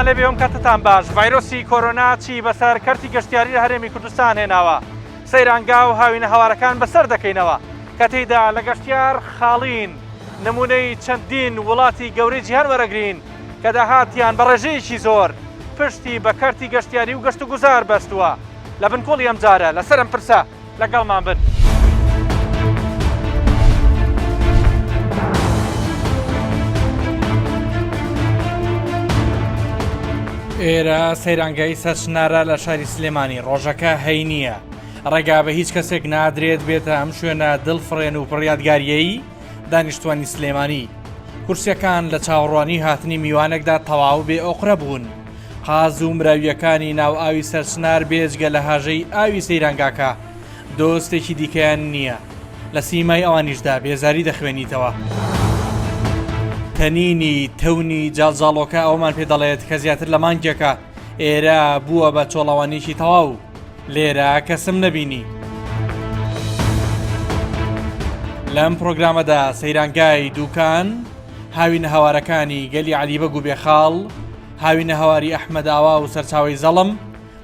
لێبێ ئەم کاتتان باش ڤایرۆسی کۆرۆنا چی بەسەر کەرتی گەشتیاری لە هەرێمی کوردستان هێناوە سەیرانگا و هاوینە هەوارەکان بەسەر دەکەینەوە کە تێیدا لە گەشتیار خاڵین نمونەی چەندین وڵاتی گەورەی جیهان وەرەگرین کە داهاتیان بە ڕێژەیەکی زۆر پشتی بە کەرتی گەشتیاری و گەشت و گوزار بەستووە لە بنکۆڵی ئەمجارە لەسەر ئەم پرسە لەگەڵمان بن. ئێرە سەیرانگای سەرچنارە لە شاری سلێمانی ڕۆژەکە هەینییە ڕێگا بە هیچ کەسێک نادرێت بێتە ئەم شوێنە دڵفڕێن و پڕیادگاریەی دانیشتوانی سلێمانی کورسیەکان لە چاوەڕوانی هاتنی میوانێکدا تەواو بێ ئۆقرە بوون قاز و مراوییەکانی ناو ئاوی سەرچنار بێجگە لە هاژەی ئاوی سەیرانگاکە دۆستێکی دیکەیان نییە. لە سیمای ئەوانیشدا بێزاری دەخوێنیتەوە. تەنینی تەونی جاڵجاڵۆکە ئەوەمان پێ دەڵێت کە زیاتر لە مانگێکە ئێرە بووە بە چۆڵەوانیی تەواو. لێرە کەسم نەبینی. لەم پرۆگرامەدا سەیرانگای دووکان، هاوینەهەوارەکانی گەلی عەلی بەگ و بێخاڵ، هاوینەهەواری ئەحمەدئاوا و سەرچاوەی زەڵم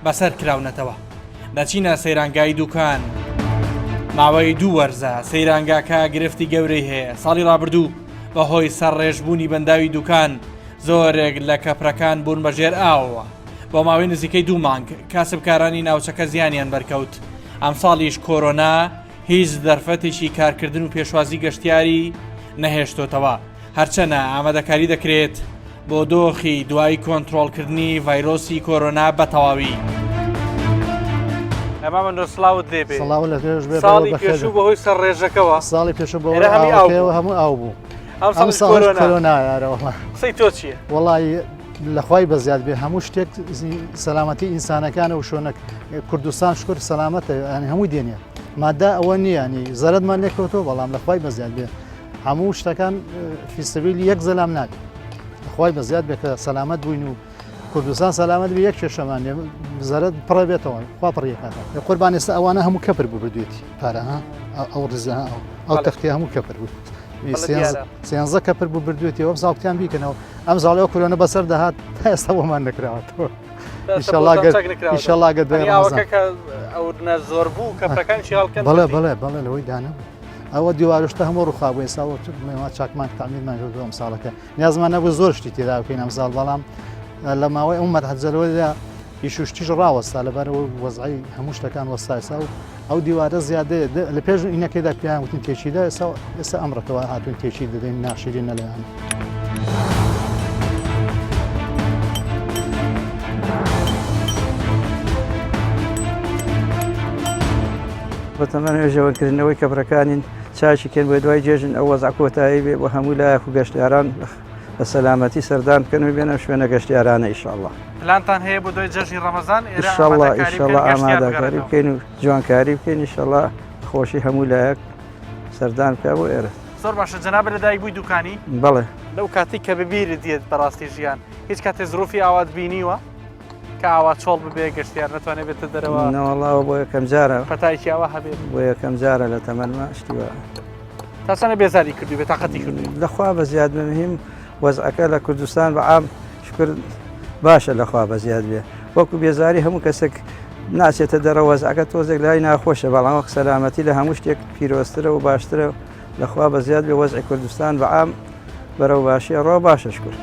بەسەر کراونەتەوە. دەچینە سەیرانگای دوکان. ماوەی دوو وەرزە سەیرانگاکە گرفتی گەورەی هەیە، ساڵی ڕابردوو بەهۆی سەرڕێژبوونی بەنداوی دوکان زۆرێک لە کەپرەکان بوون بە ژێر ئاوەوە. بۆ ماوەی نزیکەی دوو مانگ کاسبکارانی ناوچەکە زیانیان بەرکەوت. ئەمساڵیش کۆرۆنا هیچ دەرفەتێکی کارکردن و پێشوازی گەشتیاری نەهێشتۆتەوە. هەرچەنە ئامادەکاری دەکرێت بۆ دۆخی دوای کۆنترۆڵکردنی ڤایرۆسی کۆرۆنا بە تەواوی. مامە نۆ سڵاوت لێ بێ. سڵاو لە تۆش بێ. ساڵی پێشوو بەهۆی سەر ڕێژەکەوە ساڵی پێشوو بەهۆی ئاوەکەیەوە هەموو ئاو بوو. ئەم ساڵ کۆرۆنا یارە وەڵا. قسەی تۆ چییە؟ وەڵی لەخوای بەزیاد بێ هەموو شتێک سەلامەتی ئینسانەکانە و شۆنە کوردستان شکر سەلامەتە ینی هەموو دێنێ مادە ئەوە نییە ینی زەرەدمان لێکەوتەوە بەڵام لەخوای بەزیاد بێ هەموو شتەکان فیسەبیلی یەک زەلام نابێت خی بە زیاد بێت کە سەلامەت بووین و کوردستان سەلامەت بێ یەک کێشەمان زەرەد پڕە بێتەوە خوا پڕیەکاتەوە قوربان ئێستا ئەوانە هەموو کەپر بوو بردوێتی پارە ها ئەو ڕزە ئەو تەختی هەموو کەپر بوو سێنزە کەپر بوو بردوێتی ئەو ساڵتیان بیکەنەوە ئەم زاڵەوە کورۆنە بەسەر دەهات تا ئێستا بۆمان نەکراوەتەوە ئیشەڵا گەر دوای ئەو زۆر بوو کەپرەکان بەڵێ بەڵێ بەڵێ لەوەی دانەبوو ئەوە دیوارشتە هەموو ڕوخا بوو ئێستا مێوا چاکمان تعمیرمان کردو ئەم ساڵەکە نیازمان نەبوو زۆر شتی تێدا بکەین ئەم ساڵ بەڵام لە ماوەی ئەو مەرحەجەرەوەدا ئیش و شتیش ڕاوەستا لەبەرەوە وەزعی هەموو شتەکان وەستا ئێستا و ئەو دیوارە زیادەیە لە پێش ئینەکەیدا پێیان وتن تێچیدا ئێستا ئێستا ئەمڕەکەوە هاتوون تێچی دەدەین ناشرین نەلایان. بەتەمان نوێژەوەکردنەوەی کەپرەکانین چاکی کەن بۆ دوای جێژن ئەو وەزع کۆتایی بێ بۆ هەموو لایەک و گەشتیاران بە سەلامەتی سەردان بکەن و بێنە شوێنە گەشتیارانە ئیشاءاللە. پلانتان هەیە بۆ دوای جەژنی ڕەمەزان ئێرە ئیشاءاللە ئیشاءاللە ئامادەکاری بکەین و جوانکاری بکەین ئیشاءاللە خۆشی هەموو لایەک سەردان بکە بۆ ئێرە. زۆر باشە جەنابت لەدایک بووی دوکانی؟ بەڵێ. لەو کاتەی کە بەبیرت دێت بەڕاستی ژیان هیچ کاتێ زروفی ئاوات بینیوە؟ کە ئاوا چۆڵ ببێ گەشتیار نەتوانێت بێتە دەرەوە نەوەڵاوە بۆ یەکەم جارە پەتایکی ئاوا هەبێت بۆ یەکەم جارە لە تەمەنمە شتی وە تا چەنە بێزاری کردووی بێتاقەتی کردووی لەخوا بە زیاد مهم وەزعەکە لە کوردستان بە عام شکر باشە لەخوا بە زیاد بێ وەکو بێزاری هەموو کەسێک ناچێتە دەرەوە وەزعەکە تۆزێک لای ناخۆشە بەڵام وەک سەلامەتی لە هەموو شتێک پیرۆزترە و باشترە لەخوا بە زیاد بێ وەزعی کوردستان بە عام بەرەو باشی ئەڕوا باشە شکر.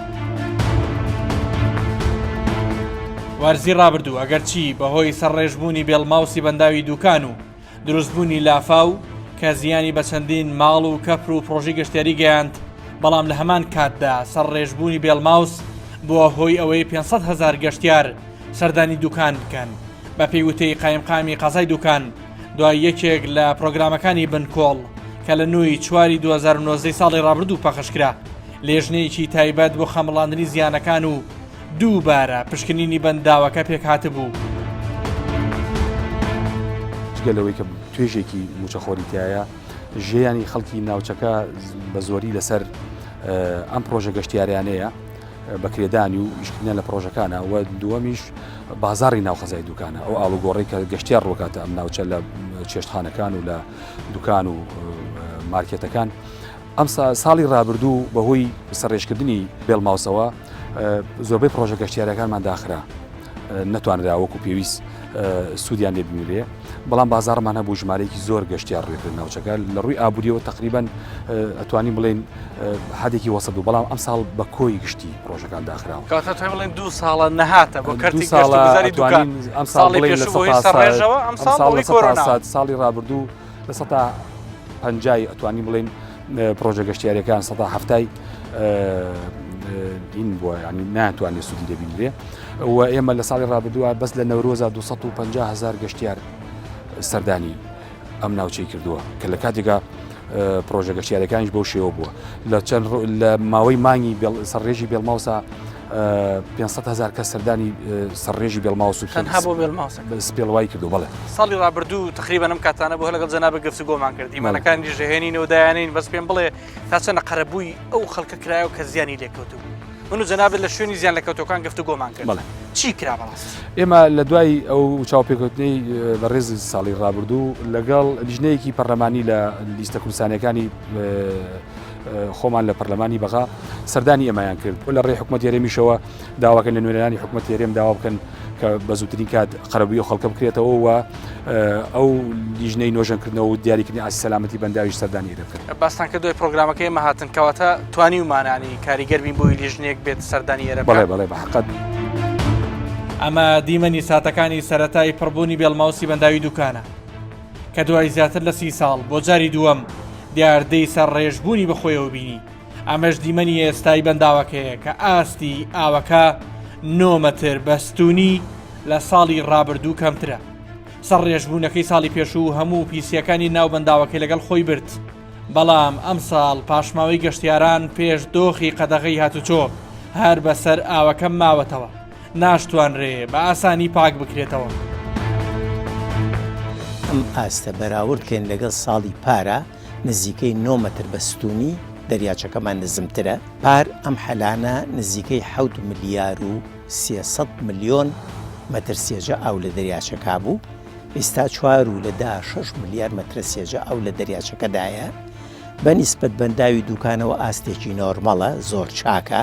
وەرزی ڕابردوو ئەگەرچی بەهۆی سەرڕێژبوونی بێڵماوسی بەنداوی دوکان و دروستبوونی لافاو کە زیانی بە چەندین ماڵ و کەپر و پڕۆژەی گەشتیاری گەیاند، بەڵام لە هەمان کاتدا سەرڕێژبوونی بێڵماوس بووە هۆی ئەوەی 500 هەزار گەشتیار سەردانی دوکان بکەن. بەپێی وتەی قایمقامی قەزای دوکان، دوای یەکێک لە پرۆگرامەکانی بنکۆڵ کە لە نوی چواری 2019 ساڵی ڕابردوو پەخشکرا لێژنەیەکی تایبەت بۆ خەمڵاندنی زیانەکان و دووبارە پشکنینی بەنداوەکە پێکهاتبوو. جگە لەوەی کە توێژێکی مووچەخۆری تایە ژیانی خەڵکی ناوچەکە بە زۆری لەسەر ئەم پرۆژە گەشتیاریانەیە بەکرێدانی و ئیشکردنیان لە پرۆژەکانە و دووەمیش بازاری ناو قەزای دوکانە ئەو ئاڵوگۆڕی کە گەشتیار ڕووکاتە ئەم ناوچە لە چێشتخانەکان و لە دوکان و مارکێتەکان ئەم ساڵی ڕابردوو بەهۆی سەرڕێژکردنی بێڵماوسەوە. زۆربەی پرۆژە گەشتیارەکانمان داخرا نەتوانرا وەکو پێویست سوودیان لێ ببینرێ بەڵام بازاڕمان هەبوو ژمارەیەکی زۆر گەشتیار ڕووی کرد ناوچەکە لە ڕووی ئابووریەوە تقریبان ئەتوانین بڵێن هەدێکی وەسە بوو بەڵام ئەم ساڵ بە کۆی گشتی پرۆژەکان داخراوە کاتە توانین بڵێن دوو ساڵە نەهاتە بۆ کەرتی ساڵە دوکان ئەم ساڵ بڵێن لە سەڕێژەوە ئەم ساڵ ساڵی ڕابردوو لە سەتا پەنجای ئەتوانین بڵێن پرۆژە گەشتیاریەکان سەدا هەفتای دین بووە ینی ناتوانێت سوودی دەبینرێ و ئێمە لە ساڵی ڕابردووە بەس لە نەورۆزە 250 هزار گەشتیار سەردانی ئەم ناوچەی کردووە کە لە کاتێکا پرۆژە گەشتیارەکانیش بەو شێوە بووە لە چەند لە ماوەی مانگی سەرڕێژی بێڵماوسا 500 هزار کەس سەردانی سەرڕێژی بێڵماوس و تەنها بۆ بێڵماوس سپێڵوای کردو بەڵێ ساڵی ڕابردوو تقریبا ئەم کاتانە بۆ لەگەڵ جەنابە گفتوگۆمان کرد دیمەنەکانی ژهێنین و دایانین بەس پێم بڵێ تا چەند قەرەبووی ئەو خەڵکە کرایەوە کە زیانی لێکەوتبوو من و جەنابت لە شوێنی زیان لەکەوتەکان گفتوگۆمان کرد بەڵێ. چی کرا بەڕاستی؟ ئێمە لە دوای ئەو چاوپێکەوتنەی بەڕێز ساڵی ڕابردوو لەگەڵ لیژنەیەکی پەرلەمانی لە لیستە کوردستانیەکانی خۆمان لە پەرلەمانی بەغا سەردانی ئێمەیان کرد و لە ڕێی حکومەتی هەرێمیشەوە داواکەن لە نوێنەرانی حکومەتی هەرێم داوا بکەن کە بە زووترین کات قەرەبووی ئەو خەڵکە بکرێتەوە و ئەو لیژنەی نۆژەنکردنەوە و دیاریکردنی ئاستی سەلامەتی بەنداویش سەردانی ئێرە بکەن. باستان کرد دوای پرۆگرامەکەی ئێمە هاتن کەواتە توانیومانانی کاریگەر بین بۆی لیژنەیەک بێت سەردانی ئێرە بەڵێ بەڵێ بە حەقەت. ئەمە دیمەنی ساتەکانی سەرەتای پڕبوونی بێڵماوسی بەنداوی دوکانە کە دوای زیاتر لە سی ساڵ بۆ جاری دووەم دیاردەی سەر ڕێژبوونی بەخۆیەوە بینی. ئەمەش دیمەنی ئێستای بەنداوەکەیە کە ئاستی ئاوەکە 9 مەتر بە ستونی لە ساڵی ڕابردوو کەمترە. سەرڕێژبوونەکەی ساڵی پێشوو هەموو پیسییەکانی ناو بەنداوەکەی لەگەڵ خۆی برد، بەڵام ئەمساڵ پاشماوەی گەشتیاران پێش دۆخی قەدەغەی هاتوچۆ هەر بەسەر ئاوەکە ماوەتەوە، ناشتوانرێ بە ئاسانی پاک بکرێتەوە. ئەم ئاستە بەراورد کەین لەگەڵ ساڵی پارا، نزیکەی نۆ مەتر بە ستوونی دەریاچەکەمان نزمترە، پار ئەم حەلانە نزیکەی حەوت ملیار و 300 ملیۆن مەتر سێجا ئاو لە دەریاچەکە بوو، ئیستا چوار و لە دا شەش ملیار مەترە سێجا ئاو لە دەریاچەکەدایە، بە نیسبەت بەنداوی دووکانەوە ئاستێکی نۆرمەڵە، زۆر چاکە،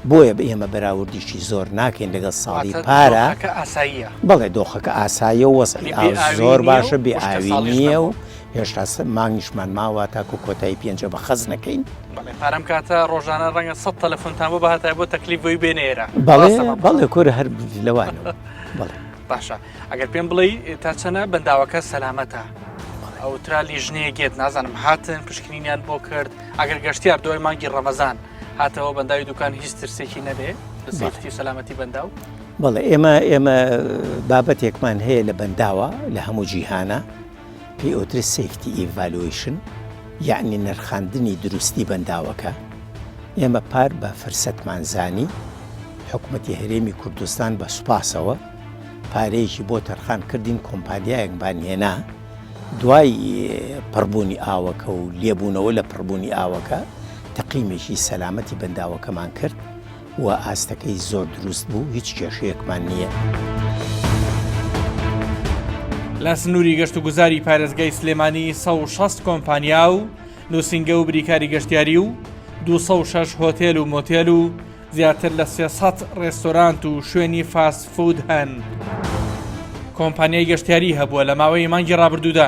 بۆیە ئێمە بەراوردیشی زۆر ناکەین لەگەڵ ساڵی پارا. دۆخەکە ئاساییە؟ بەڵێ دۆخەکە ئاساییە و وەزعی ئاو زۆر باشە، بێ ئاوی نییە و هێشتا مانگیشمان ماوە تاکو کۆتایی پێنجە بە خەز نەکەین. بەڵێ پارەم کاتە ڕۆژانە ڕەنگە سە تەلەفۆنتان بۆ بەهاتای بۆ تەکلیف بۆی بێنە ئێرە. بەڵێ بەڵێ کورە هەر لەوانەوە بەڵێ. باشە ئەگەر پێم بڵێی تا چەنە بەنداوەکە سەلامەتە ئەو ترا لیژنەیەک یەت نازانم هاتن پشکنینیان بۆ کرد ئەگەر گەشتیار دوای مانگی ڕەمەزان هاتەوە بەنداوی دوکان هیچ ترسێکی نەبێ لە safety و سەلامەتی بەنداو؟ بەڵێ ئێمە ئێمە بابەتێکمان هەیە لە بەنداوە لە هەموو جیهانە پێی ئەوترێ safety evaluation یەعنی نرخاندنی دروستی بەنداوەکە ئێمە پار بە فرسەتمان زانی حکومەتی هەرێمی کوردستان بە سوپاسەوە پارەیەکی بۆ تەرخان کردین کۆمپانیایەکمان هێنا دوای پڕبوونی ئاوەکە و لێبوونەوە لە پڕبوونی ئاوەکە تەقیمێکی سەلامەتی بەنداوەکەمان کرد و ئاستەکەی زۆر دروست بوو هیچ کێشەیەکمان نییە. لە سنووری گەشتوگوزاری پارێزگای سلێمانی 160 کۆمپانیا و نووسینگە و بریکاری گەشتیاری و 206 هۆتێل و مۆتێل و زیاتر لە 300 ڕێستۆرانت و شوێنی fast food هەن. کۆمپانیای گەشتیاری هەبووە لە ماوەی مانگی ڕابردوودا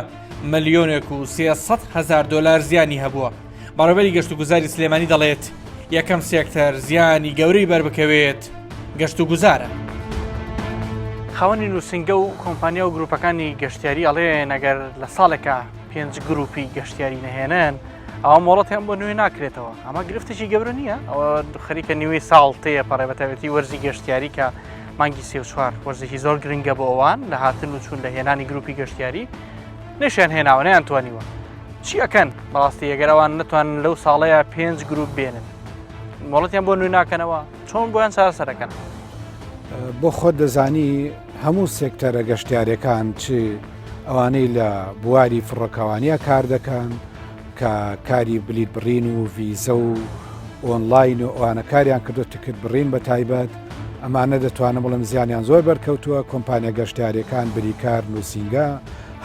ملیۆنێک و 300 هەزار دۆلار زیانی هەبووە. بەڕێوەبەری گەشتوگوزاری سلێمانی دەڵێت، یەکەم سێکتەر زیانی گەورەی بەربکەوێت گەشتوگوزارە. خاوەنی نووسینگە و کۆمپانیا و گروپەکانی گەشتیاری ئەڵێن ئەگەر لە ساڵێکا پێنج گروپی گەشتیاری نەهێنن ئەوە مۆڵەتیان بۆ نوێ ناکرێتەوە ئەمە گرفتێکی گەورە نییە ئەوە خەریکە نیوەی ساڵ تێپەڕێ بەتایبەتی وەرزی گەشتیاری کە مانگی سێ و چوار وەرزێکی زۆر گرنگە بۆ ئەوان لە هاتن و چوون لە هێنانی گروپی گەشتیاری نەشیان هێناوە نەیان توانیوە چی ئەکەن بەڕاستی ئەگەر ئەوان نەتوانن لەو ساڵەیە پێنج گروپ بێنن مۆڵەتیان بۆ نوێ ناکەنەوە چۆن بۆیان چارەسەرەکەن بۆ خۆت دەزانی هەموو سێکتەرە گەشتیارەکان چ ئەوانەی لە بواری فڕۆکەوانیە کار دەکەن کە کاری بلیت بڕین و ڤیزە و ئۆنلاین و ئەوانە کاریان کردو تکت بڕین بە تایبەت ئەمانە دەتوانم بڵم زیانیان زۆر بەرکەوتووە کۆمپانیا گەشتیارەکان بریکار نووسینگە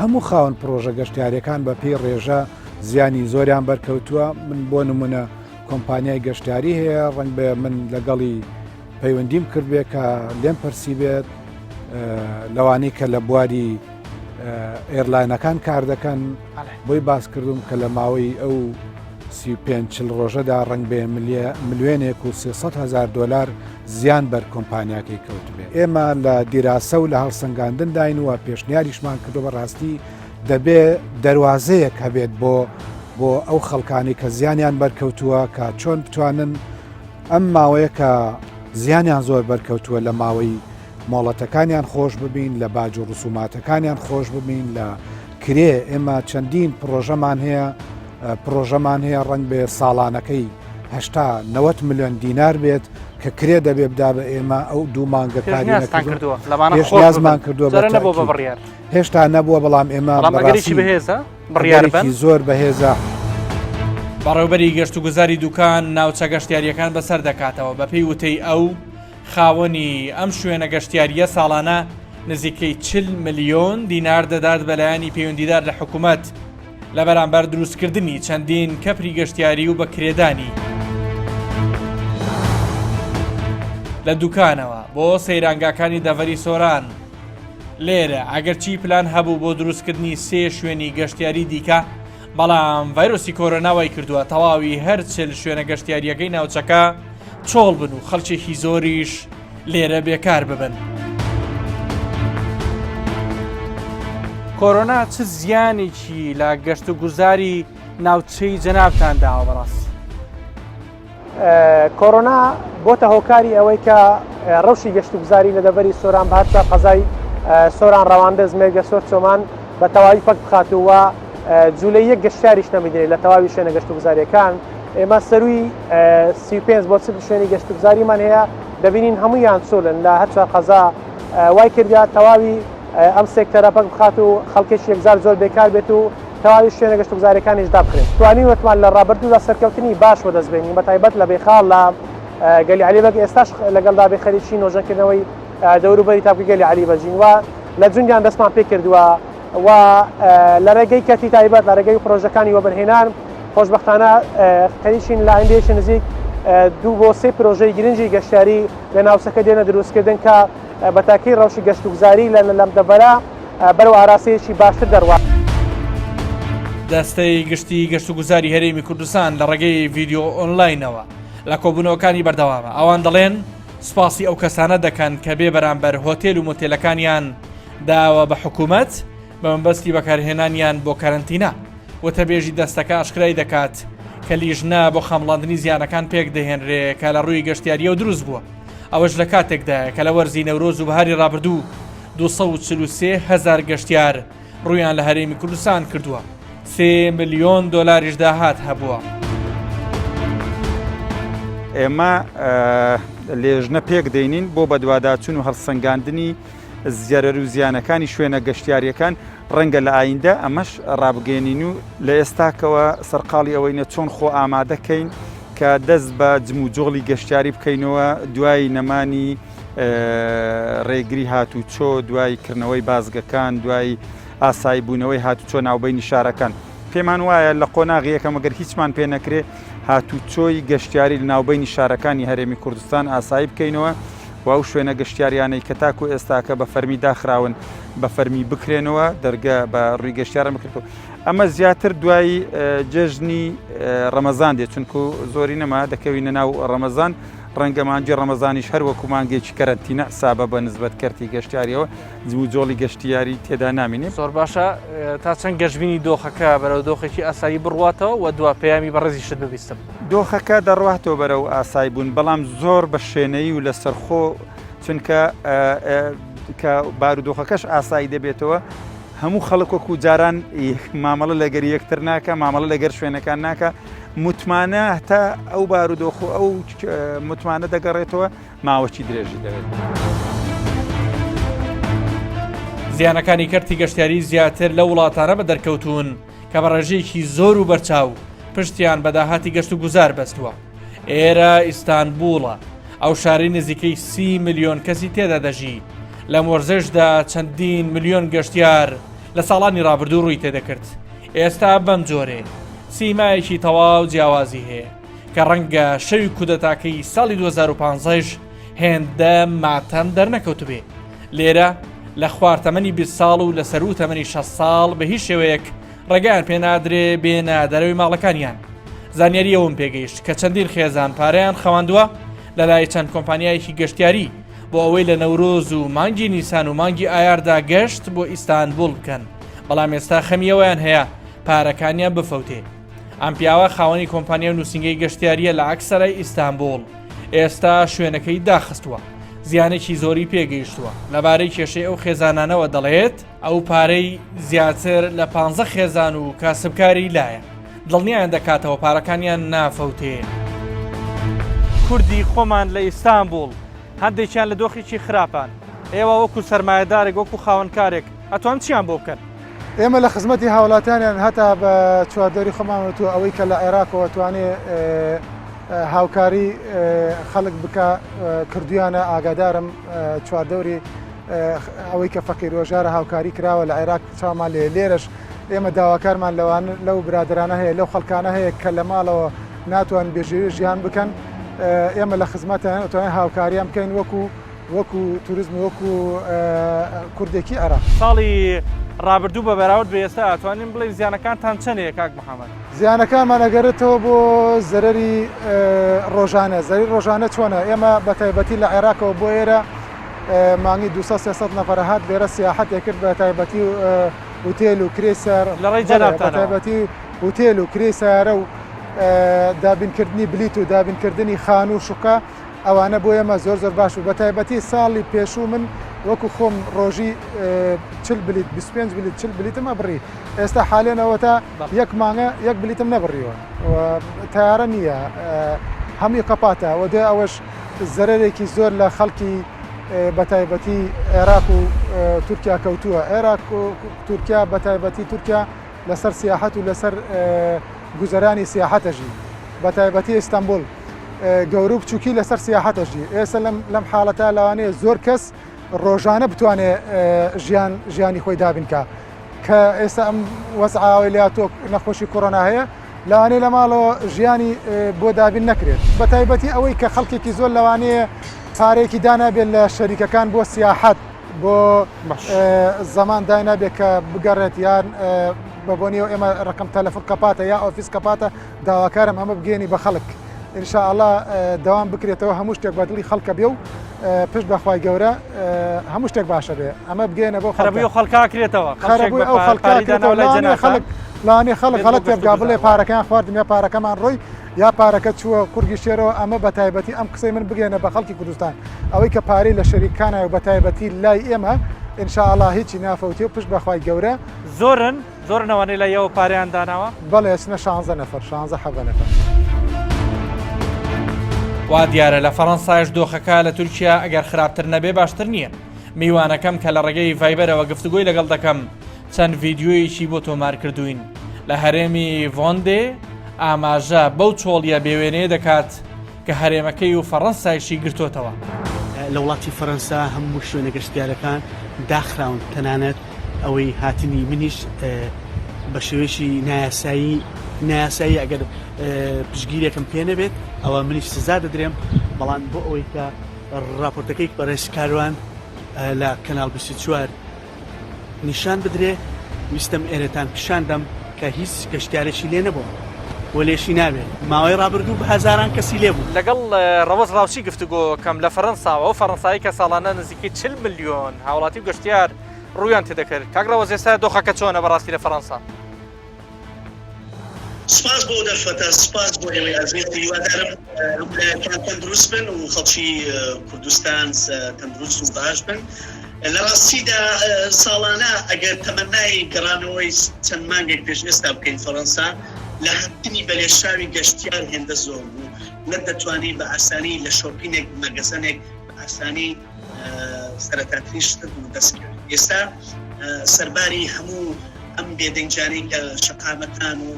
هەموو خاوەن پڕۆژە گەشتیاریەکان بە پێی ڕێژە زیانی زۆریان بەرکەوتووە، من بۆ نمونە کۆمپانیای گەشتیاری هەیە ڕەنگ بێ من لەگەڵی پەیوەندیم کردبێ کە لێم پرسی بێت لەوانەی کە لە بواری ئێرلاینەکان کار دەکەن بۆی باس کردوم کە لە ماوەی ئەو 35 چل ڕۆژەدا ڕنگ بێ ملیۆنێک و 300 هزار دلار زیان بەر کۆمپانیاکەی کەوتبێ ئێمە لە دیراسە و لە هەڵسەنگاندن داین و پێشنیاریشمان کردو بەڕاستی دەبێ دەروازەیەک هەبێت بۆ بۆ ئەو خەڵکانی کە زیانیان بەرکەوتووە کە چۆن بتوانن ئەم ماوەیە کە زیانیان زۆر بەرکەوتووە لە ماوەی مۆڵەتەکانیان خۆش ببین لە باج و ڕسوماتەکانیان خۆش ببین لە کرێ ئێمە چەندین پرۆژەمان هەیە پرۆژەمان هەیە ڕنگ بێ ساڵانەکەی هشتا 90 میلیۆن دینار بێت کە کرێ دەبێ بدا بە ئێمە ئەو دوو مانگە کاری کردووە لەمانە پێشنیازمان کردووە بە بڕیار هێشتا نەبووە بەڵام ئێمە بەڵام ئەگەرێکی بەهێزە بڕیار بەن. ئەگەرێکی زۆر بەهێزە. بەڕێوبەری گەشتوگوزاری دوکان ناوچە گەشتیارییەکان بەسەر دەکاتەوە، بەپێی وتەی ئەو، خاوەنی ئەم شوێنە گەشتیارییە ساڵانە نزیکەی 40 ملیۆن دینار دەدات بە لایەنی پەیوەندیدار لە حکومەت لە بەرامبەر دروستکردنی چەندین کەپری گەشتیاری و بەکرێدانی. لە دوکانەوە بۆ سەیرانگاکانی دەڤەری سۆران. لێرە ئەگەرچی پلان هەبوو بۆ دروستکردنی سێ شوێنی گەشتیاری دیکە، بەڵام ڤایرۆسی کۆرۆنا وای کردووە تەواوی هەر چل شوێنە گەشتیارییەکەی ناوچەکە چۆڵ بن و خەڵکێکی زۆریش لێرە بێکار ببن. کۆرۆنا چ زیانێکی لە گەشتوگوزاری ناوچەی جەنابتان داوە بەڕاستی؟ کۆرۆنا بۆتە هۆکاری ئەوەی کە ڕەوشی گەشتوگوزاری لە دەڤەری سۆران بە هەرچوار قەزای سۆران ڕەواندز مێرگەسۆر چۆمان بە تەواوی پەک بخات و جوولەی یەک گەشتیاریش نەبینێت لە تەواوی شوێنە گەشتوگوزاریەکان ئێمە سەروی 35 بۆ 40 شوێنی گەشتوگوزاریمان هەیە دەبینین هەمویان چۆلن لە هەرچوار قەزا وای کردیا تەواوی ئەم سێکتەرە پەک بخات و خەڵکێکی یەکجار زۆر بێکار بێت و تەواوی شوێنە گەشتوگوزاریەکانیش دابخرێن. توانیوەتمان لە ڕابردوودا سەرکەوتنی باش وەدەست بێنین بە تایبەت لە بێخاڵ لە گەلی عەلی بەگ ئێستاش لەگەڵدا بێ خەریکی نۆژەنکردنەوەی دەوروبەری تاپکی گەلی عەلی بەگین و لە جوندیان دەستمان پێ کردووە و لە ڕێگەی کەرتی تایبەت لە ڕێگەی پرۆژەکانی وەبەرهێنان خۆشبەختانە خەریکین لە ئایندەیەکی نزیک دوو بۆ سێ پرۆژەی گرنگی گەشتیاری لە ناوچەکە دێنە دروستکردن کە بە تاکی ڕەوشی گەشتوگوزاری لە لەم دەڤەرە بەرەو ئاراستەیەکی باشتر دەڕوات. دەستەی گشتی گەشتوگوزاری هەرێمی کوردستان لە ڕێگەی ڤیدیۆ ئۆنلاینەوە لە کۆبوونەوەکانی بەردەوامە، ئەوان دەڵێن سوپاسی ئەو کەسانە دەکەن کە بێ بەرامبەر هۆتێل و مۆتێلەکانیان داوە بە حکوومەت بە مەبەستی بەکارهێنانیان بۆ کەرەنتینە. وتەبێژی دەستەکە ئاشکرای دەکات کە لیژنە بۆ خەمڵاندنی زیانەکان پێکدەهێنرێ کە لە ڕووی گەشتیارییەوە دروست بووە. ئەوەش لە کاتێکدایە کە لە وەرزی نەورۆز و بەهاری ڕابردوو 243 هەزار گەشتیار ڕوویان لە هەرێمی کوردستان کردووە، سێ ملیۆن دۆلاریش داهات هەبووە. ئێمە لێژنە پێک دێنین بۆ بەدواداچوون و هەڵسەنگاندنی زەرەر و زیانەکانی شوێنە گەشتیارییەکان، ڕەنگە لە ئایندە ئەمەش ڕابگەیەنین و لە ئێستاکەوە سەرقاڵی ئەوەینە چۆن خۆ ئامادە کەین کە دەست بە جموجۆڵی گەشتیاری بکەینەوە دوای نەمانی ڕێگری هاتوچۆ، دوای کردنەوەی بازگەکان، دوای ئاسایی بوونەوەی هاتوچۆ ناوبەینی شارەکان. پێمان وایە لە قۆناغی یەکەم ئەگەر هیچمان پێ نەکرێ هاتوچۆی گەشتیاری لە ناوبەینی شارەکانی هەرێمی کوردستان ئاسایی بکەینەوە و ئەو شوێنە گەشتیاریانەی کە تاکو ئێستاکە بە فەرمی داخراون بە فەرمی بکرێنەوە، دەرگە بە ڕووی گەشتیاران بکرێتەوە. ئەمە زیاتر دوای جەژنی ڕەمەزان دێت، چونکو زۆری نەما دەکەوینە ناو ڕەمەزان، ڕەنگە مانگی ڕەمەزانیش هەر وەکو مانگێکی کەرەنتینە حسابە بە نسبەت کەرتی گەشتیاریەوە جموجۆڵی گەشتیاری تێدا نامینێ. زۆر باشە تا چەند گەشبینی دۆخەکە بەرەو دۆخێکی ئاسایی بڕواتەوە و دوا پەیامی بەڕێزیشت ببیستم. دۆخەکە دەڕواتەوە بەرەو ئاسایی بوون بەڵام زۆر بە شێنەیی و لەسەرخۆ چونکە کە بارودۆخەکەش ئاسایی دەبێتەوە هەموو خەڵک وەکو جاران مامەڵە لەگەر یەکتر ناکە مامەڵە لەگەر شوێنەکان ناکە متمانە هەتا ئەو بارودۆخ و ئەو متمانە دەگەڕێتەوە ماوەکی درێژی دەوێت. زیانەکانی کەرتی گەشتیاری زیاتر لەو وڵاتانە بە دەرکەوتوون کە بە ڕێژەیەکی زۆر و بەرچاو پشتیان بە داهاتی گەشت و گوزار بەستووە. ئێرە ئیستانبوڵە، ئەو شارەی نزیکەی سی ملیۆن کەسی تێدا دەژی، لەم وەرزەشدا چەندین ملیۆن گەشتیار لە ساڵانی ڕابردوو ڕووی تێدەکرد، ئێستا بەم جۆرەیە، سیمایەکی تەواو جیاوازی هەیە. کە ڕەنگە شەوی کودەتاکەی ساڵی 2015 یش هێندە ماتەم دەرنەکەوتبێ. لێرە لە خوار تەمەنی 20 ساڵ و لە سەروو تەمەنی 60 ساڵ بە هیچ شێوەیەک ڕێگەیان پێنادرێ بێنە دەرەوەی ماڵەکانیان. زانیاری ئەوم پێگەیشت کە چەندین خێزان پارەیان خەواندووە لەلای چەند کۆمپانیایەکی گەشتیاری بۆ ئەوەی لە نەورۆز و مانگی نیسان و مانگی ئایاردا گەشت بۆ ئیستانبوڵ بکەن، بەڵام ئێستا خەمی ئەوەیان هەیە پارەکانیان بفەوتێ. ئەم پیاوە خاوەنی کۆمپانیا و نووسینگەی گەشتیارییە لە ئاکسەرای ئیستانبوڵ، ئێستا شوێنەکەی داخستووە، زیانێکی زۆری پێگەیشتووە. لەبارەی کێشەی ئەو خێزانانەوە دەڵێت، ئەو پارەی زیاتر لە پانزە خێزان و کاسبکاری لایە، دڵنیایان دەکاتەوە پارەکانیان نافەوتێ. کوردی خۆمان لە ئیستانبوڵ هەندێکیان لە دۆخێکی خراپان، ئێوە وەکو سەرمایەدارێک، وەکو خاوەنکارێک ئەتوان چیان بۆ بکەن؟ ئێمە لە خزمەتی هاوڵاتیانیان هەتا بە چواردەوری خۆمان وتووە ئەوەی کە لە عێراقەوە توانێ هاوکاری خەڵک بکا کردویانە ئاگادارم چواردەوری ئەوەی کە فەقیر وەژارە هاوکاری کراوە لە عێراق چاومان لێ لێرەش ئێمە داواکارمان لەوان لەو برادرانە هەیە لەو خەڵکانە هەیە کە لە ماڵەوە ناتوان بێژێوی ژیان بکەن ئێمە لە خزمەتیان ئەتوانین هاوکاریان بکەین وەکو وەکو توریزم وەکو کوردێکی عێراق. ساڵی ڕابردوو بە بەراورد بە ئێستا ئەتوانین بڵێین زیانەکانتان چەندەیە کاک محەمەد؟ زیانەکانمان ئەگەرێتەوە بۆ زەرەری ڕۆژانە، زەرەری ڕۆژانە چۆنە ئێمە بە تایبەتی لە عێراقەوە بۆ ئێرە مانگی 200 300 نەفەر هات لێرە سیاحەتێ کرد بە تایبەتی هوتێل و کرێی سەر لە ڕێی بەڵێ بە جەنابتانەوە. تایبەتی هوتێل و کرێی سەیارە و دابینکردنی بلیت و دابینکردنی خانوو و شوقە ئەوانە بۆ ئێمە زۆر زۆر باش بوو بەتایبەتی ساڵی پێشوو من وەکو خۆم ڕۆژی چل بلیت 25 بلیت چل بلیتم ئەبڕی ئێستا حالێن ئەوەتا یەک مانگە یەک بلیتم نەبڕیوە تیارە نییە هەمووی قەپاتە و دوای ئەوەش زەرەرێکی زۆر لە خەڵکی بەتایبەتی عێراق و تورکیا کەوتووە عێراق و تورکیا بەتایبەتی تورکیا لەسەر سیاحەت و لەسەر گوزەرانی سیاحەتەژی بەتایبەتی ئیستەنبوڵ گەورە و بچووکی لەسەر سیاحەتەژی ئێستا لەم لەم حاڵەتە لەوانەیە زۆر کەس ڕۆژانە بتوانێ ژیان ژیانی خۆی دابینکە کە ئێستا ئەم وەزعاوەی لە تۆ نەخۆشی کۆرۆنا هەیە لەوانەیە لە ماڵەوە ژیانی بۆ دابین نەکرێت بە تایبەتی ئەوەی کە خەڵکێکی زۆر لەوانەیە پارێکی دانابێت لە شەریکەکان بۆ سیاحەت بۆ زەمان داینابێت کە بگەڕێت یان بە بۆنیەوە ئێمە ڕقم تەلەفۆن کەپاتە یا ئۆفیس کەپاتە داواکارم ئەمە بگەێنی بە خەڵک ئینشاءاللە دەوام بکرێتەوە هەموو شتێک بە دڵی خەڵکە بێ و پشت بەخوای گەورە هەموو شتێک باشە بێ ئەمە بگەێنە بۆ خەرەبووی خەڵکا کرێتەوە خەرەبووی ئەو خەڵکا کرێتەوە خەڵک لانی خەڵک غەڵەت تێبگا بڵێ پارەکەیان خواردم یا پارەکەمان ڕۆی یا پارەکە چووە قورگی شێرەوە ئەمە بە تایبەتی ئەم قسەی من بگەێنە بە خەڵکی کوردستان ئەوەی کە پارەی لە شەریکانە و بە تایبەتی لای ئێمە ئینشاءاللە هیچی نافەوتێ و پشت بەخوای گەورە زۆرن زۆرن ئەوانەی لای ئێوە پارەیان داناوە؟ بەڵێ ئەچنە شانزە نەفەر، شانزە حەڤە نەفەر. وا دیارە لە فەڕەنسایش دۆخەکە لە تورکیا ئەگەر خراپتر نەبێ باشتر نییە. میوانەکەم کە لە ڕێگەی ڤایبەرەوە گفتوگۆی لەگەڵ دەکەم چەند ڤیدیۆیەکی بۆ تۆمار کردووین لە هەرێمی ڤۆندێ ئاماژە بەو چۆڵیە بێوێنەیە دەکات کە هەرێمەکەی و فەڕەنسایشی گرتۆتەوە. لە وڵاتی فەرەنسا هەموو شوێنە گەشتیارەکان داخراون، تەنانەت ئەوەی هاتنی منیش بە شێوەیەکی نایاسایی نایاسایی ئەگەر پشگیرێکم پێ نەبێت ئەوە منیش سزا دەدرێم، بەڵام بۆ ئەوەی کە ڕاپۆرتەکەی بەڕێز کاروان لە کەناڵ 24 نیشان بدرێ ویستم ئێرەتان پیشان دەم کە هیچ گەشتیارێکی لێ نەبووە و لێشی نابێت ماوەی ڕابردوو بە هەزاران کەسی لێ بوو. لەگەڵ ڕەوەز ڕاوچی گفتوگۆ کەم لە فەرەنساوە، ئەو فەرەنسایەی کە ساڵانە نزیکەی 40 ملیۆن هاوڵاتی و گەشتیار ڕوویان تێدەکرد. کاک ڕەوەز ئێستا دۆخەکە چۆنە بەڕاستی لە فەرەنسا؟ سوپاس بۆ ئەو دەرفەتە، سوپاس بۆ ئێوەی ئازیز، هیوادارم هەموو لایەکان تەندروست بن و خەڵکی کوردستان تەندروست و باش بن. لە ڕاستیدا ساڵانە ئەگەر تەمەنای گەڕانەوەی چەند مانگێک پێش ئێستا بکەین فەڕەنسا لە هاتنی بەلێشاوی گەشتیار هێندە زۆر بوو نەتدەتوانی بە ئاسانی لە شۆپینێک مەگەزەنێک بە ئاسانی سەرەتاترین شتت دەست بکەوێت. ئێستا سەرباری هەموو ئەم بێدەنگیانەی کە شەقامەکان و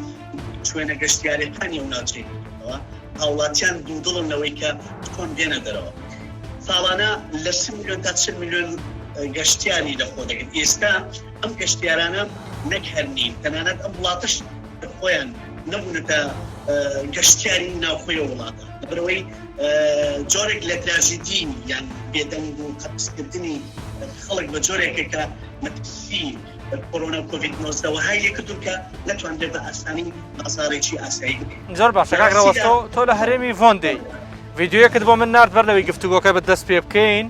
شوێنە گەشتیارەکانی ئەو ناوچەی گرتووەتەوە، هاوڵاتیان دوودڵن لەوەی کە چۆن بێنە دەرەوە. ساڵانە لە 30 ملیۆن تا 40 ملیۆن گەشتیاری لەخۆ دەگرت. ئێستا ئەم گەشتیارانە نەک هەر نین، تەنانەت ئەم وڵاتەش خۆیان. نەبوونەتە گەشتیاری ناوخۆی وڵاتە لەبەرئەوەی جۆرێک لە تراژیدی یان بێدەنگ و قەتیسکردنی خەڵک بە جۆرێکە کە مەترسی کۆرۆنا و کۆڤید 19 وەهای لێکردون کە نەتوانرێت بە ئاسانی بازاڕێکی ئاسایی بکرێت. زۆر باشە کاک ڕەوەز تۆ تۆ لە هەرێمی ڤۆندێی ڤیدیۆیەکت بۆ من نارد بەر لەوەی گفتوگۆکە بە دەست پێ بکەین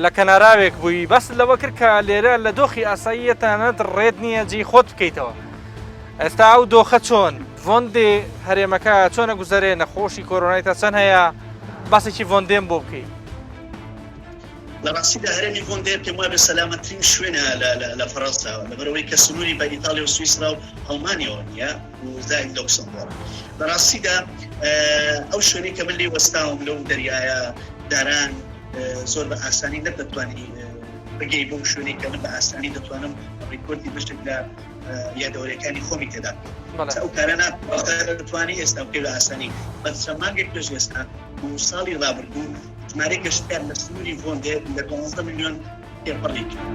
لە کەناراوێک بووی باست لەوە کرد کە لێرە لە دۆخی ئاساییە تەنانەت ڕێت نییە جێی خۆت بکەیتەوە ئێستا ئەو دۆخە چۆن ڤۆندێ هەرێمەکە چۆنە گوزەرێ نەخۆشی کۆرۆنای تا چەند هەیە باسێکی ڤۆندێم بۆ بکەی لە ڕاستیدا هەرێمی ڤۆندێ پێم وابێ سەلامەترین شوێنە لە فەرەنسا لەبەرئەوەی کە سنووری بە ئیتاڵیا و سویسرا و ئەڵمانیاوە نییە و زائید لۆکسمبۆرگ لە ڕاستیدا ئەو شوێنەی کە من لێی وەستاوم لەو دەریایە داران زۆر بە ئاسانی نەتدەتوانی بگەی بەو شوێنەی کە من بە ئاسانی دەتوانم ڕیکۆردی بەشێک لە یادەوەریەکانی خۆمی تێدا ئەو کارە ناتوانانی ئێستا بکەی بە ئاسانی بە چەند مانگێک پێش ئێستا و ساڵی ڕابردوو ژمارەی گەشتیار لە سنووری ڤۆندێ لە 12 ملیۆن تێپەڕی کرد.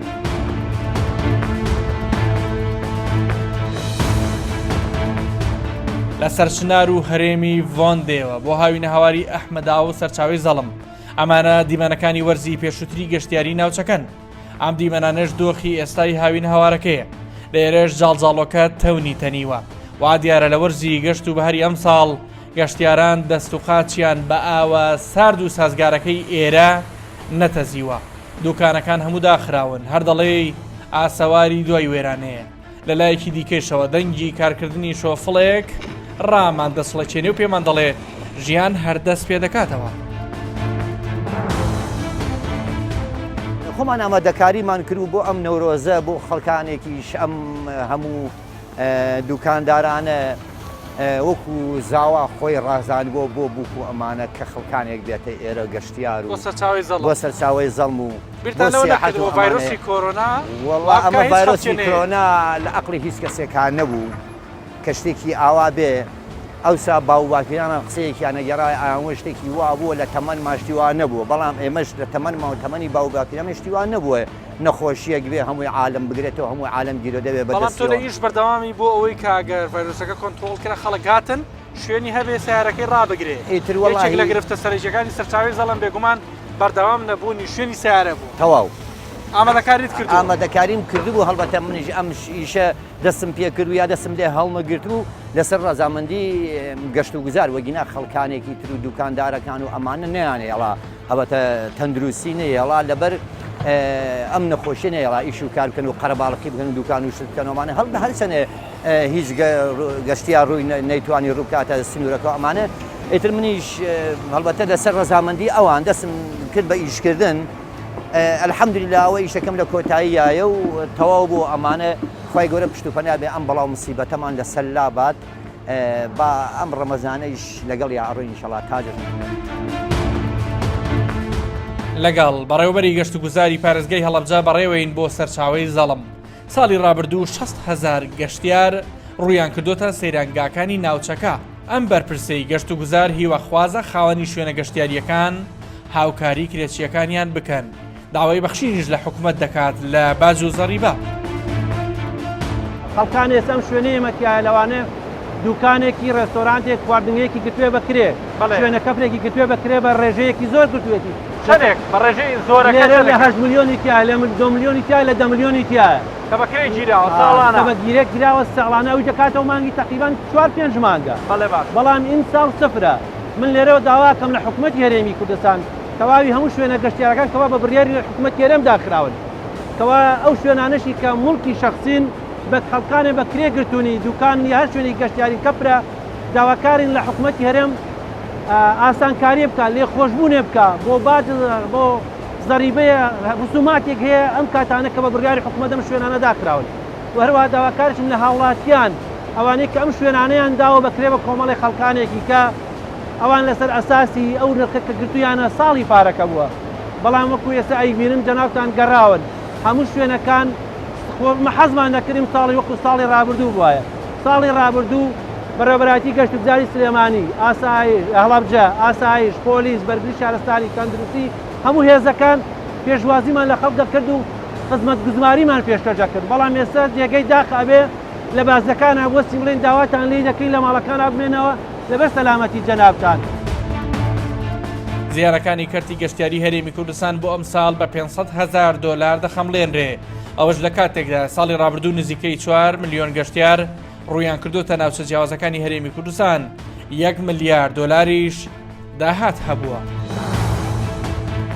لە سەرچنار و هەرێمی ڤۆندێوە بۆ هاوینەهەواری ئەحمەداوە و سەرچاوەی زەڵم ئەمانە دیمەنەکانی وەرزی پێشووتری گەشتیاری ناوچەکەن. ئەم دیمەنانەش دۆخی ئێستای هاوین هەوارەکەیە لێرەش جاڵجاڵۆکە تەونی تەنیوە وا دیارە لە وەرزی گەشت و بەهاری ئەمساڵ گەشتیاران دەست و قاچیان بە ئاوە سارد و سازگارەکەی ئێرە نەتەزیوە دوکانەکان هەموو داخراون هەر دەڵێی ئاسەواری دوای وێرانەیە لە لایەکی دیکەیشەوە دەنگی کارکردنی شۆفڵێک ڕامان دەچڵەکێنێ و پێمان دەڵێ ژیان هەر دەست پێ دەکاتەوە. خۆمان ئامادەکاریمان کرد و بۆ ئەم نەورۆزە بۆ خەڵکانێکیش ئەم هەموو دوکاندارانە وەکو زاوا خۆی ڕازاندووە بۆ بووک و ئەمانە کە خەڵکانێک بێتە ئێرە گەشتیار و بۆ سەرچاوەی زەڵم و بیرتان لەوە نەکردەوە ڤایرۆسی کۆرۆنا وەڵا ئەمە ڤایرۆسی کۆرۆنا لە ئەقڵی هیچ کەسێکا نەبوو کە شتێکی ئاوا بێ ئەوسا باو باپیرانمان قسەیەکیان ئەگێڕای ئەیانوت شتێکی وا بووە لە تەمەنمان شتی وا نەبووە بەڵام ئێمەش لە تەمەنمان و تەمەنی باو باپیرانمان شتی وا نەبووە نەخۆشیەک بێ هەمووی عالەم بگرێتەوە هەموو عالەم گیرۆدە بێ بەڵام تۆ لە ئیش بەردەوامی بۆ ئەوەی کە ئەگەر ڤایرۆسەکە کۆنترۆڵ کرا خەڵک هاتن شوێنی هەبێ سەیارەکەی ڕابگرێ ئیتر وەڵاهی یەکێک لە گرفتە سەرەکیەکانی سەرچاوەی زەڵم بێگومان بەردەوام نەبوونی شوێنی سەیارە بوو. تەواو. ئامادەکاریت کردبوو؟ ئامادەکاریم کردبوو هەڵبەتە منیش ئەم ئیشە دەستم پێ کرد و یا دەستم لێ هەڵنەگرتبوو لەسەر ڕەزامەندی گەشتوگوزار وەگینا خەڵکانێکی تر و دوکاندارەکان و ئەمانە نەیانهێڵا هەڵبەتە تەندروستی نەیهێڵا لەبەر ئەم نەخۆشیە نەیهێڵا ئیش و کار بکەن و قەرەباڵخی بکەن و دوکان و شت بکەن و ئەمانە هەڵبەتە هەرچەنێ هیچ گەشتیار ڕووی نەیتوانی ڕوو بکاتە سنوورەکە ئەمانە ئیتر منیش هەڵبەتە لەسەر ڕەزامەندی ئەوان دەستم کرد بە ئیشکردن الحمدلله ئەوە ئیشەکەم لە کۆتاییایە و تەواو بۆ ئەمانە خی گەورە پشت و پەنا بێ ئەم بەڵاو مسیبەتەمان لەسەر لابات با ئەم ڕەمەزانەیش لەگەڵ یا ئەڕۆین ئینشەڵا تاجر. لەگەڵ بەڕێوبەری گەشتوگوزاری پارێزگای هەڵەبجە بەڕێوەین بۆ سەرچاوەی زەڵم ساڵی ڕابردوو 6 هەزار گەشتیار ڕوویان کردوتە سەیرانگاکانی ناوچەکە ئەم بەرپرسەی گەشتوگوزار هیواخوازە خاوەنی شوێنە گەشتیارییەکان هاوکاری کرێچییەکانیان بکەن داوای بەخشینیش لە حکومەت دەکات لە باج و زەڕیبە. خەڵکان ئێستا ئەم شوێنەی ئێمە تیایە لەوانەیە دوکانێکی ڕێستۆرانتێک خواردنگەیەکی گرتوێ بە کرێ شوێنە کەپرێکی گرتوێ بە کرێ بە ڕێژەیەکی زۆر گرتوێتی چەندێک بە ڕێژەی زۆرەکە لێرە لە 8 ملیۆنی تیایە لە 2 ملیۆنی تیایە لە 10 ملیۆنی تیایە کە بە کرێ گیراوە ساڵانە کە بە گیرێ گیراوە ساڵانە ئەوی دەکاتەوە مانگی تەقریبان چوار پێنج مانگە بەڵێ باش بەڵام ئیمساڵ سفرە من لێرەوە داواکەم لە حکومەتی هەرێمی کوردستان تەواوی هەموو شوێنە گەشتیارەکان کەوا بە بڕیاری حکومەتی هەرێم داخراون کەوا ئەو شوێنانەشی کە موڵکی شەخسین بە خەڵکانێ بە کرێ گرتوونی دوکان یا هەر شوێنێکی گەشتیاری کەپرە داواکارین لە حکومەتی هەرێم ئاسانکاری بکە لێخۆشبوونێ بکە بۆ باج بۆ زەریبەیە ڕسوماتێک هەیە ئەم کاتانە کە بە بڕیاری حکومەت ئەم شوێنانە داخراون و هەروەها داواکارشم لە هاوڵاتیان ئەوانەی کە ئەم شوێنانەیان داوە بە کرێ بە کۆمەڵی خەڵکانێکی کە ئەوان لەسەر ئەساسی ئەو نرخە کە گرتوویانە ساڵی پارەکە بووە بەڵام وەکو ئێستا ئەیبینن جەنابتان گەڕاون هەموو شوێنەکان خۆ ئمە حەزمان دەکرد ئیمساڵی وەکو ساڵی ڕابردوو بوایە ساڵی ڕابردوو بەڕێوەبەرایەتی گەشتوگوزاری سلێمانی ئاسایش هەڵەبجە ئاسایش پۆلیس بەرگری شارستانی تەندروستی هەموو هێزەکان پێشوازیمان لە خەڵک دەکرد و خزمەتگوزماریمان پێشکەش دەکرد بەڵام ئێستا جێگەی داخ ئەبێ. لە بازنەکانا بوەستین بڵێین داواتان لێ دەکەین لە ماڵەکانا بمێنەوە لەبەر سەلامەتی جەنابتان. زیانەکانی کەرتی گەشتیاری هەرێمی کوردستان بۆ ئەمساڵ بە 500 هەزار دۆلار دەخەمڵێنرێ، ئەوەش لە کاتێکدا ساڵی ڕابردوو نزیکەی 4 ملیۆن گەشتیار ڕوویان کردوتە ناوچە جیاوازەکانی هەرێمی کوردستان، یەک ملیار دۆلاریش داهات هەبووە.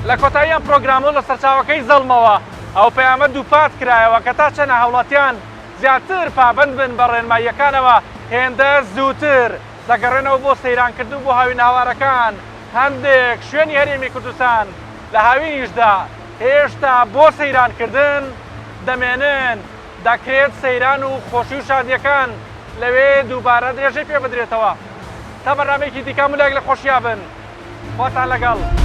لە کۆتایی ئەم پرۆگرامە و لە سەرچاوەکەی زەڵمەوە ئەو پەیامە دووپات کرایەوە کە تا چەنە هاوڵاتیان زیاتر پابەند بن بە ڕێنماییەکانەوە هێندە زووتر دەگەڕێنەوە بۆ سەیرانکردن و بۆ هاوینەهەوارەکان، هەندێک شوێنی هەرێمی کوردستان لە هاوینیشدا هێشتا بۆ سەیرانکردن دەمێنن، دەکرێت سەیران و خۆشی و شادییەکان لەوێ دووبارە درێژەی پێبدرێتەوە. تا بەرنامەیەکی دیکە هەموو لایەک لە خۆشیا بن. خواتان لەگەڵ.